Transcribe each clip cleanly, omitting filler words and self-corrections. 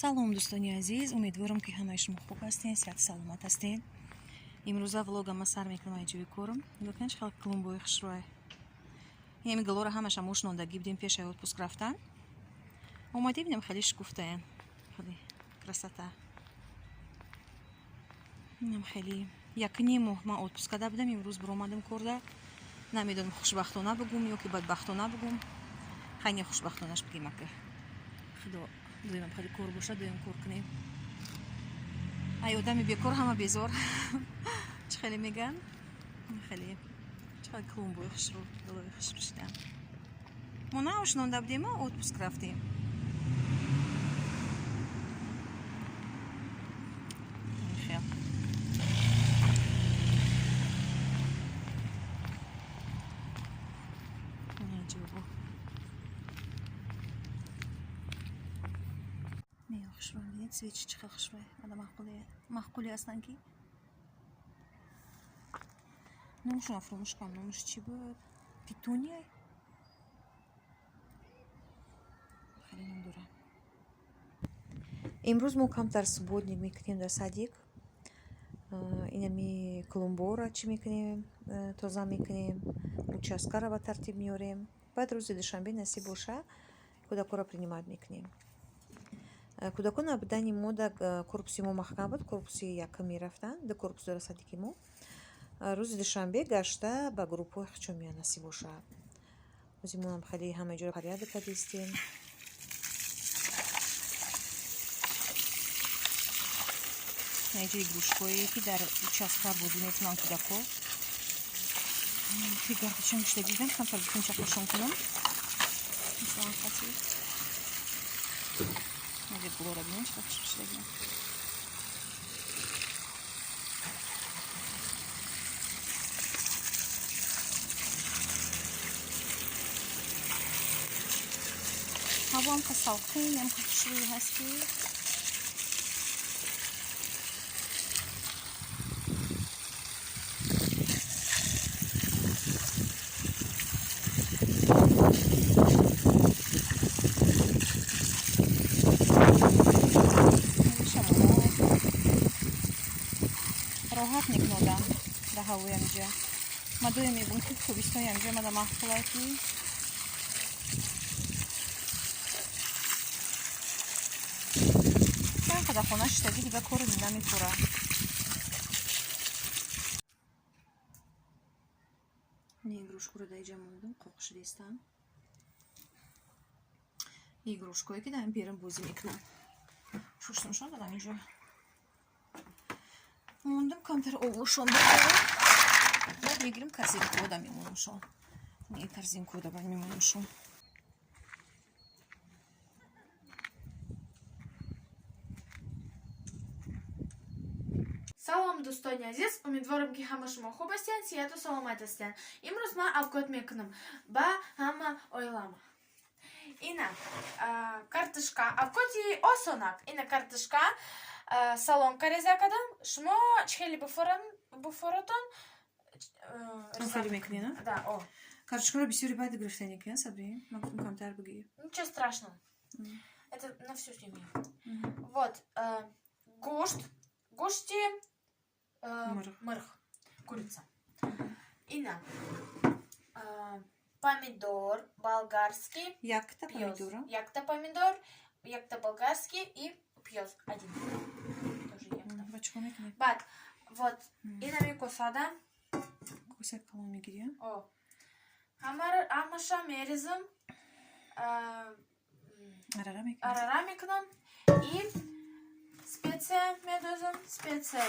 Салом, дӯстони азиз, умедворам, ки ҳамаи шумо хуб ҳастед, сиҳату саломат ҳастед. Имрӯза влога ма сар мекунам ай ҷои корам. Нигоҳ кунед, чӣ хел клумбои хушрӯй. Ҳами гулора ҳамаша мо шинондагӣ будем пешаи отпуск рафтан. Омадем, бинем, хеле шукуфтаян. Хеле красота. Инам хеле 1,5 моҳ ман отпуск карда будам, имрӯз биромадам корда. Намедонам, хушбахтона бугум ё ки бадбахтона бугум. Хай, не, хушбахтонаш бигем, ака. Худо доимам хеле кор бошад, доим кор кунем. Ай одами бекор ҳама безор. Чӣ хеле меган? Хеле чӣ хеле клумбои хушрӯ, гулои хушрӯ шидан. Мо нав шинонда будем, отпуск рафтем. Хел. Ҷобо. Не, хушрӯ, бинед, свечи чӣ хел хушрӯе. Ада маъқуле, маъқуле ҳастанд, ки номашонро фаромӯш кардам. Номаш чӣ буд? Петуния? Хеле ном дорад. Имрӯз мо камтар субботник мекунем дар садик. Инами клумбора чӣ мекунем, тоза мекунем, участкаро ба тартиб меорем. Баъд рӯзи душанбе, насиб боша, кӯдакҳоро принимать мекунем. Кӯдакон набудани мо дар корпуси мо маҳкам буд, корпуси якум мерафтанд, ду корпус дорад садики мо. Рӯзи душанбе гашта ба группҳои худшон меянд, насиб бошад. Ози моам хеле ҳама ҷоро порядок кардистем. Наиҷо игрушкое, ки дар участка бозӣ мекунанд кӯдакҳо. Гардачон гӯшта дидам, камтар гуфтем чақошон кунам. Мисалан қаси. Наҷа гулора бинед, чӣ хушрӯ шудагиам. Ҳаво ҳам ка салқин, ҳам ка хушрӯй ҳаст, ки шамоло роҳат мекунодам дар ҳавои амҷа. Ма доим мегӯм, ки тобистони амҷа мада маъқулай, ки чанд қадар хона шиштагӣ, дига кору намепора. Не, игрушкаро дар иҷа мондам, қоқ шудестам. Игрушкое, ки дар берун бозӣ мекунанд. Шуштамшон дадам, инҷо мондам, камтар овошон бардорам. Баъд мегирем, корзинкода мемонамшон. Не, корзинкода баъд мемонамшон. Салом, дӯстони азиз, умедворам, ки ҳама шумо хуб ҳастед, сиҳату саломат ҳастед. Имрӯз ман авқот мекунам ба ҳама оилама. Ина картошка, авқоти осонак. Ина картошка, соломка реза кардам. Шумо чӣ хеле буфоротон? Хеле мекунӣ, на? Да, о. Картошкаро бисёри баъд гирифтанӣ ки, Сабри? Ман гуфтам, камтар бигир. Ничего страшного. Это на всю семью. Вот, гӯшт, гӯшти Мурғ. Мурғ, курица. Ина помидор болгарский, Якта пиёз. помидора. Якта помидор, якта болгарский и пиёз один. Тоже якта. Ба чӣ кор мекунӣ? Баъд, вот, инами косада. Коса калон мегирӣ? О. Ҳамаша мерезам. Арара мекунӣ? Арара мекунам и специя медозам, специя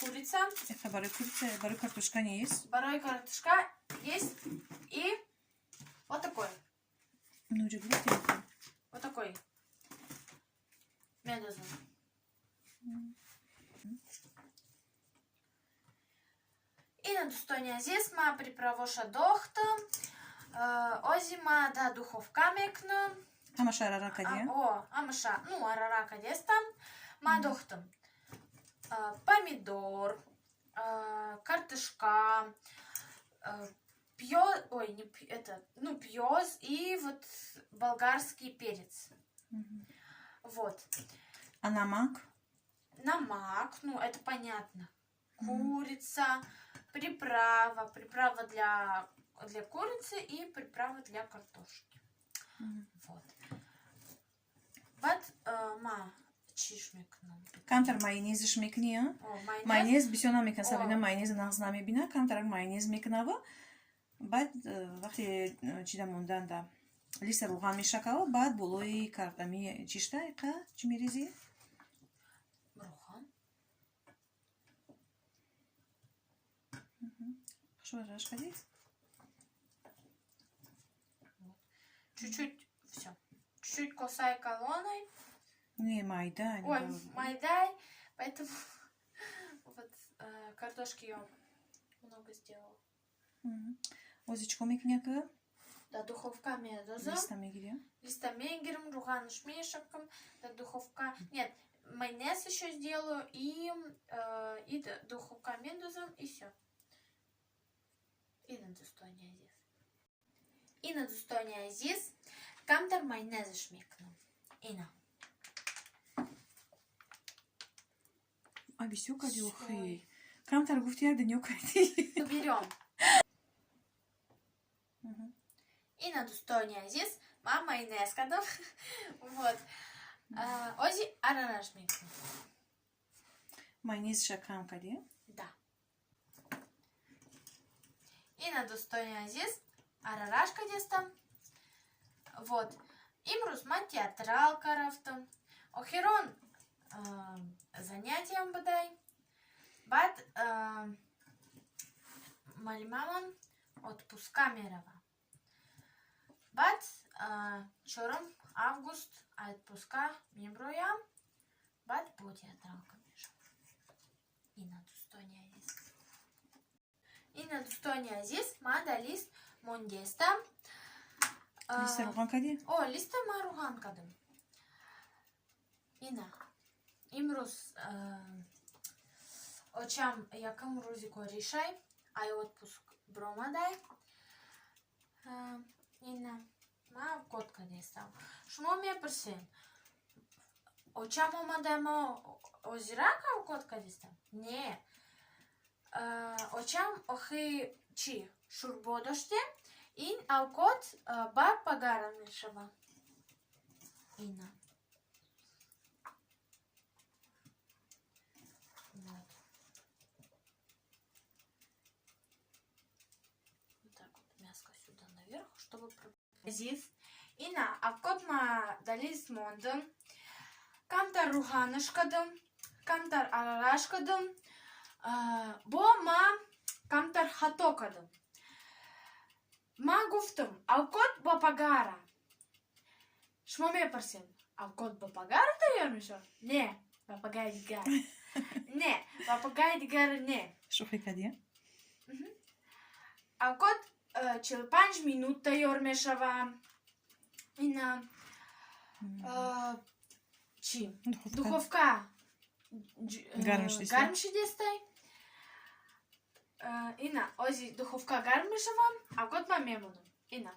курица. Это барои курица, барои картошка нест? Барои картошка есть и вот такой. Ну, ҷо гирифтем. Вот такой. Медозам. Ина, дӯстони азиз, ма приправоша дохтам. Ози ма да духовка мекунам. Ҳамаша арара кардӣ? О, ҳамаша, ну, арара кадестам. Ма дохтам. Помидор, картошка, ой, не это, ну, пьёз и вот болгарский перец. Вот. А намак? Намак, ну, это понятно. Курица, приправа, приправа для курицы и приправа для картошки. Вот. Баъд ма чиш мекунам? Камтар майонезиш мекунӣ, а? О, майонез. Майонез бисёр намекунад. О. Сабрина майонез нағз намебина, камтарак майонез мекунава. Баъд вақте чида монданда листа рӯған мешакава, баъд болои картами чишта иқа чӣ мерезӣ? Рӯған. Хушбараш кардӣ? Чуть-чуть, все. Чуть-чуть косай колонной. Не, майда. Ой, майдай. Поэтому вот картошки я много сделала. Ози чикор мекунӣ, ака? Да, духовка медозам. Листа мегирӣ? Листа мегирим, рӯғанш мешакам. Да, духовка. Нет, майонез еще сделаю и духовка медозам, и все. Ина, дӯстони азиз. Ина, дӯстони азиз, камтар майонезш мекунам. Ина. А бисёр кардӣ охи. Камтар гуфти, як дунё кардӣ. Берем. Ина, дӯстони азиз, ман майонез кардам. Вот. Ози аралаш мекунам. Майонезша кам кардӣ? Да. Ина, дӯстони азиз, аралаш кардестам. Вот. Имрӯз ман театралка рафтам. Охирон занятиям будай. Баъд муаллимамон отпуска мерава. Баъд 4 август отпуска меброям. Баъд бо театралка мешавам. Ина, дӯстони азиз. Ина, дӯстони азиз, ман дар лист мондестам. Листа рӯған кардӣ? О, листа ман рӯған кардам. Ина. Имрӯз очам якум рӯзи коришай, ай отпуск бромадай. Ина, ман код кардестам. Шумо мепурсед: очам омадай, мо озирак код кардестам? Не. Очам охи чӣ шӯрбо доштем. Ин авқот ба пагара мешава. Ина. Вот. Вот так вот мяско сюда наверх, чтобы. Азиз. Ина, авқот ма далист мондам. Камтар рӯғанаш кардам, камтар аралаш кардам. Бо ма камтар хато кардам. Ман гуфтам, авқот ба пагара. Шумо мепурсед, авқот ба пагара тайёр мешавад? Не, ба пагаи дигар. Не, ба пагаи дигар не. Шӯхӣ кардӣ? Авқот 45 минут тайёр мешава. Ина чӣ? Духовка. Духовка Гарм шидеста? Гарм шидестай. Ина, ози духовка гарм мешава, авқот ман мемонам. Ина.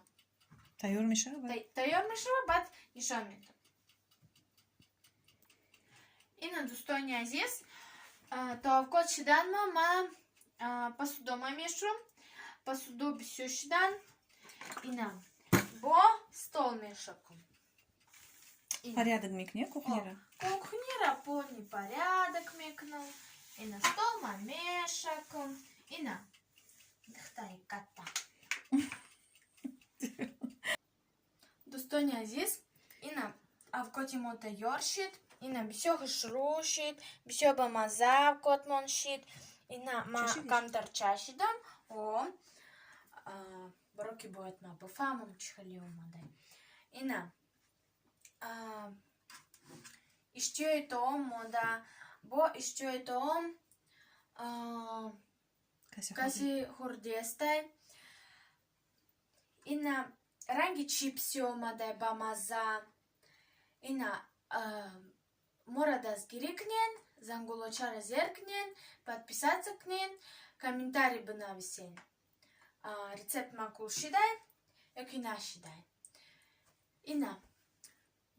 Тайёр мешава? Тайёр мешава, баъд нишон медам. Ина, дӯстони азиз, то авқот шидан ман посудома мешӯрам. Посудо бисёр шидан. Ина, бо стол мешакам. Ина. Порядок мекунӣ кухняра? Кухняра полный порядок мекунам. Ина, стол ман мешакам. Ина, духтари катта. Дӯстони азиз, ина, авқоти мо тайёр шид. Ина, бисёр хушрӯ шид, бисёр бамазза авқотмон шид. Ина, ма Чашидиш? Камтар чашидам. О, баро ки бояд ма бифаҳмам, чӣ хеле омадай. Ина, иштиҳои таом монда. Бо иштиҳои таом Касе касе хӯрдестай. Ина, ранги чипси омадай, бамазза. Ина, моро дастгирӣ кунен, зангулочаро зер кунен, подписаться кунен, комментарий бинависен. Рецепт маъқул шидай ё ки нашидай. Ина,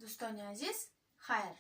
дӯстони азиз, Хайр.